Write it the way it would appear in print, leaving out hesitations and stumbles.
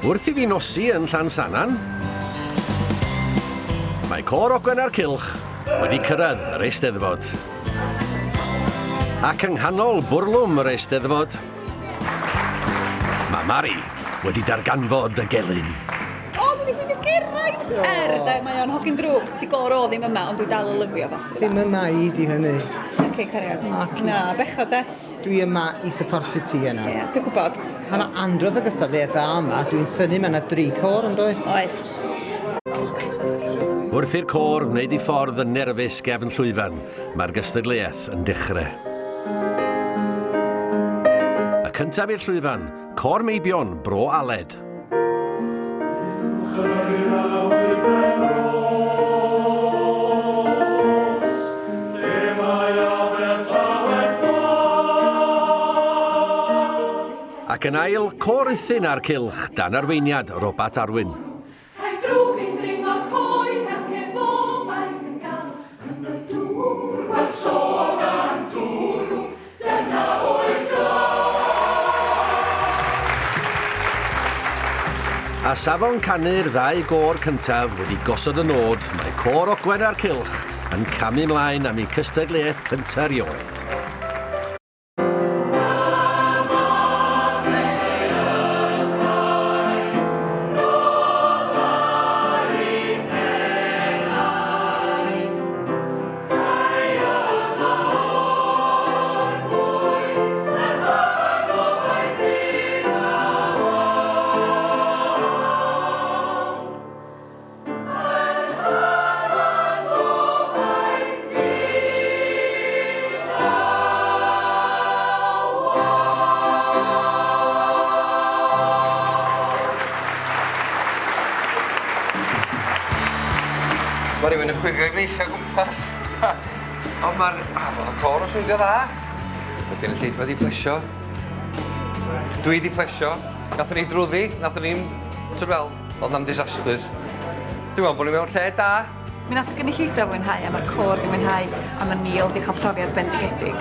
Wrth iddi nosi yn Llansannan, mae Côr Ogwen a'r Cylch wedi cyrraedd yr Eisteddfod. Ac yng nghanol bwrlwm yr Eisteddfod, mae Mari wedi darganfod y gelyn. O, dwi wedi ffeindio Geraint! Er, de, mae o'n hogyn drwg, chdi gor o ddim yma, ond dwi dal yn lyfio fo. Ddim yma i di hynny. Oce, cariad. Na, bechod de. Dwi yma i supportio ti yna. Ie, dwi'n gwybod. Mae yna andros o gystadleuaeth dda yma. Dwi'n synnu mae yna dri côr yn does? Oes. Wrth i'r côr wneud ei ffordd yn nerfus gefn llwyfan, mae'r gystadleuaeth yn dechrau. Y cyntaf i'r llwyfan, Côr Meibion Bro Aled. Ac yn ail, Côr Rhuthun a'r Cylch, dan arweiniad Robat Arwyn. Rhaid drwg yn dringo coed ac ebobaeth yn galw yn y dŵr, wel sôn am dwrw, dyna oedd A safon canu'r ddau gôr cyntaf wedi gosod y nod, mae Côr Ogwen a'r Cylch yn camu mlaen am eu cystadleuaeth cyntaf erioed. Mae rhywun yn chwifio i freichiau o gwmpas. Ond mae'r ah, côr yn swndio dda. Mae gynulleidfa wedi plesio. Dwi wedi plesio. Nathon ni drwddi, nathon ni'n, ti'n fel, oedd na'm disasters. Dwi'n meddwl bod ni mewn lle da. Mi nath y gynulleidfa fwynhau a ma'r côr 'di mwynhau a ma' Neil 'di cael profiad bendigedig.